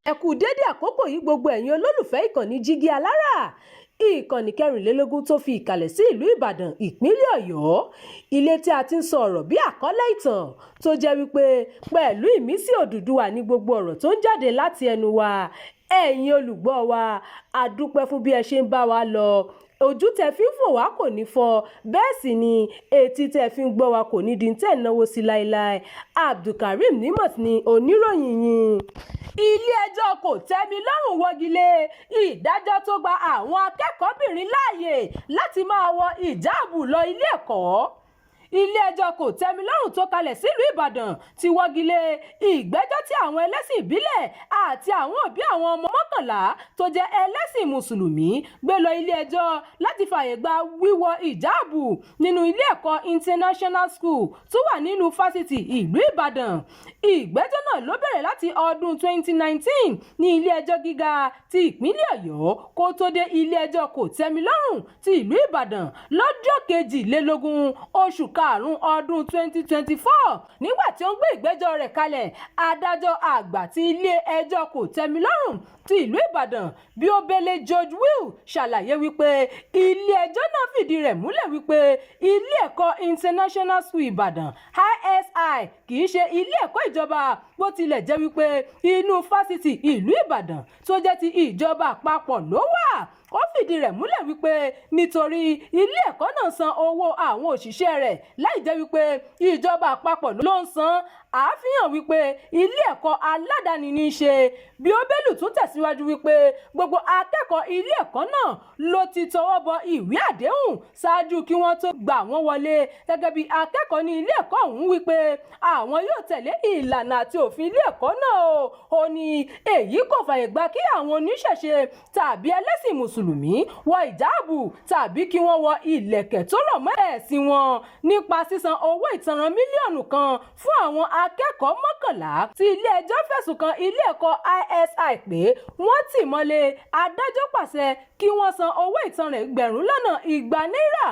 Ẹ kú dédé àkókò yìí, gbogbo ẹ̀yin olólùfẹ́ ìkànnì Jígí Alára, ìkànnì 24 tó fi ìkàlẹ̀ sí ìlú Ìbàdàn, ìpínlẹ̀ Ọ̀yọ́, ilé tí a ti ń sọ ọ̀rọ̀ bí àkọlé ìtàn tó jẹ́ wípé pẹ̀lú ìmísí Odùduwà ní gbogbo ọ̀rọ̀ tó ń jáde láti ẹnu wa. Ẹ̀yin olùgbọ́ wa, a dúpẹ́ fún bí ẹ ṣe ń bá wa lọ. Ojú tẹ fi ń fò wá kò ní fọ́, bẹ́ẹ̀ sì ni etí tẹ fi ń gbọ́ wa kò ní di tẹ̀ náwó sí láéláé. Abdulkareem Nimot ni oníròyìn yín. Ilé-ẹjọ́ kò tẹ́mi lọ́rùn wọ́gi lé ìdájọ́ tó gba àwọn akẹ́kọ̀ọ́bìnrin láàyè láti máa wọ ìjáàbù lọ ilé ẹ̀kọ́. Ilé-ẹjọ́ kò tẹ́mi lọ́rùn tó kalẹ̀ sílùú Ìbàdàn ti wọ́gi lé ìgbẹ́jọ́ tí àwọn ẹlẹ́sìn ìbílẹ̀ àti àwọn òbí àwọn ọmọ 11 tó jẹ́ ẹlẹ́sìn mùsùlùmí gbé lọ ilé-ẹjọ́ láti fààyè gba wíwọ ìjáàbù nínú ilé ẹ̀kọ́ International School tó wà nínú fásitì ìlú Ìbàdàn. Ìgbẹ́jọ́ náà ló bẹ̀rẹ̀ láti ọdún 2019 ní ilé-ẹjọ́ gíga ti ìpínlẹ̀ Ọ̀yọ́ kó tó dé ilé-ẹjọ́ kò tẹ́mi lọ́rùn ti ìlú Ìbàdàn lọ́jọ́ 22 oṣù karùn-ún ọdún 2024. Nígbà tí ó ń gbé ìgbẹ́jọ́ rẹ̀ kalẹ̀, adájọ́ àgbà ti ilé-ẹjọ́ kò tẹ́mi lọ́rùn ti ìlú Ìbàdàn, Biobele George Will, ṣàlàyé wípé ilé-ẹjọ́ náà fìdí rẹ̀ múlẹ̀ wípé ilé ẹ̀kọ́ International School Ìbàdàn, ISI, kì í ṣe ilé ẹ̀kọ́ ìjọba, bó tilẹ̀ jẹ́ wípé inú fásitì ìlú Ìbàdàn tó jẹ́ ti ìjọba àpapọ̀ ló wà. Ó fìdí rẹ̀ múlẹ̀ wípé nítorí ilé ẹ̀kọ́ náà san owó àwọn òṣìṣẹ́ rẹ̀ láì jẹ́ wípé ìjọba àpapọ̀ ló ń san, àfihàn wípé ilé ẹ̀kọ́ aládàáni ní í ṣe. Bíọ́bélù tún tẹ̀síwájú wípé gbogbo akẹ́kọ̀ọ́ ilé ẹ̀kọ́ náà ló ti tọwọ́ bọ ìwé àdéhùn ṣáájú kí wọ́n tó gbà wọ́n wọlé gẹ́gẹ́ bí akẹ́kọ̀ọ́ ní ilé ẹ̀kọ́ ọ̀hún, wípé àwọn yóò tẹ̀lé ìlànà àti òfin ilé ẹ̀kọ́ náà o. Ó ní èyí kò fàyè gba kí àwọn oníṣẹ̀ṣe tàbí ẹlẹ́sìn mùsùlùmí wọ ìjáàbù tàbí kí wọ́n wọ ìlẹ̀kẹ̀ tó rọ̀ mọ́ ẹ̀sìn wọn. Nípa sísan owó ìtanràn mílíọ̀nù 1 fún àwọn akẹ́kọ̀ọ́ 11 tí ilé ẹjọ́ fẹ̀sùn kan ilé ẹ̀kọ́ ISI pé wọ́n tì mọ́lé, adájọ́ pàṣẹ kí wọ́n san owó ìtanràn 200,000 náírà.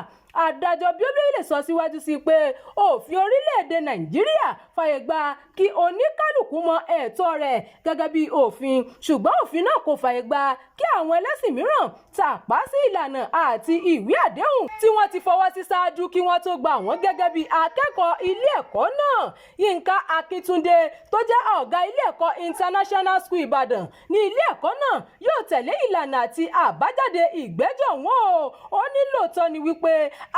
Adájọ́ Bíọ́bílì sọ síwájú sí i pé òfin orílẹ̀-èdè Nàìjíríà fàyè gba kí oníkálukú mọ ẹ̀tọ́ rẹ̀ gẹ́gẹ́ bí òfin, ṣùgbọ́n òfin náà kò fàyè gba kí àwọn ẹlẹ́sìn mìíràn tàpá sí ìlànà àti ìwé àdéhùn tí wọ́n ti fọwọ́ sí ṣáájú kí wọ́n tó gbà wọ́n gẹ́gẹ́ bí akẹ́kọ̀ọ́ ilé ẹ̀kọ́ náà. Yínká Akíntúndé tó jẹ́ ọ̀gá ilé ẹ̀kọ́ International School Ìbàdàn ní ilé ẹ̀kọ́ náà yóò tẹ̀lé ìlànà àti àbájáde ìgbẹ́jọ́ wọn o. Ó ní lóòótọ́ ni wípé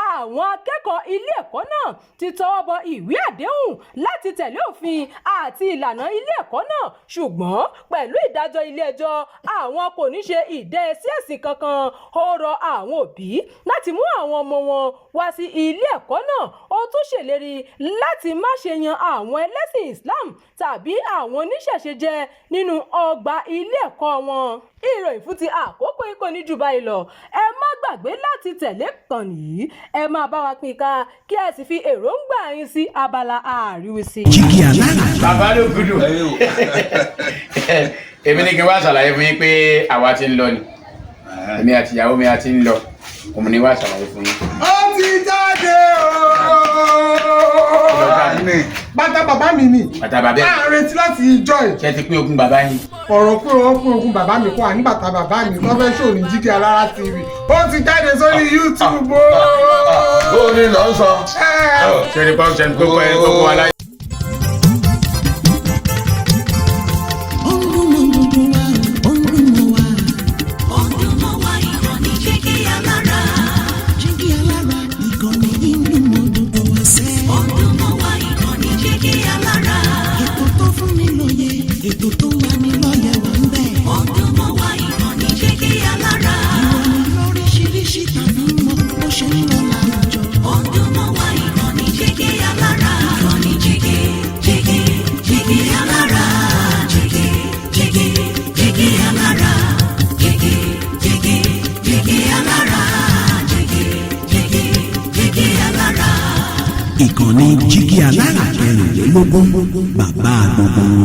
àwọn akẹ́kọ̀ọ́ ilé ẹ̀kọ́ náà ti tọwọ́ bọ ìwé àdéhùn láti tẹ̀lé òfin àti ìlànà ilé ẹ̀kọ́ náà, ṣùgbọ́n pẹ̀lú ìdájọ́ ilé ẹjọ́, àwọn kò ní ṣe ìdẹ́yẹsí ẹ̀sìn kankan. Ó rọ àwọn òbí láti mú àwọn ọmọ wọn wá sí ilé ẹ̀kọ́ náà. Ó tún ṣèlérí láti má ṣe yan àwọn ẹlẹ́sìn Islam tàbí àwọn oníṣẹ̀ṣe jẹ nínú ọgbà ilé ẹ̀kọ́ wọn. Ìròyìn fún ti àkókò yìí kò ní jù báyìí lọ. Ẹ má gbàgbé láti tẹ̀lé kànnì yìí, ẹ máa bá wa pín ká, kí ẹ sì fi èròǹgbà yín sí abala àríwísí. Jígí Alára. Bàbá ló gudu. Èmi ní kí n wá ṣàlàyé fún yín pé àwa ti ń lọ ni, èmi àti ìyàwó mi a ti ń lọ. Òun ni wá ṣàlàyé fún yín. Ó ti jáde ooo. Bàtà bàbá mi ni. Bàtà bàbá ẹ̀. À ń retí láti ìjọ ẹ̀. Ṣé ti pín ogún bàbá yín? Ọ̀rọ̀ pé wọ́n pín ogún bàbá mi kọ́, àní bàtà bàbá mi tó fẹ́ ṣòní Jígí Alára TV, ó ti jáde sórí YouTube ooo. Ó ní lọ sọ. Ṣé ní kọ́ ṣe ní kókó ẹ kókó aláyé. Ó ń dún mọ́ gbogbo wa, ó ń dún mọ́ wa. Ó ń dún mọ́ wa, ìkànnì Jígí Alára. Jígí Alára, ìkànnì yìí ń dún mọ́ gbogbo wa sẹ́. Ó ń dún mọ́ wa, ìkànnì Jígí Alára. Ètò tó fún ni lóye, ètò tó ń lani lọ́yẹ̀ wà ń bẹ̀. Ó ń dún mọ́ wa, ìkànnì Jígí Alára. Ìròyìn lóríṣiríṣi tàbí mọ bó ṣe ń lọ láwùjọ. Ó ń dún mọ́ wa, ìkànnì Jígí Alára. Ìkànnì Jígí Jígí Jígí Alára. Jígí Jígí Jígí Alára. Jígí Jígí Jígí Alára. Jígí Jígí Jígí Alára. Ìkànnì Jígí Alára 24, bàbá gbogbo wọn.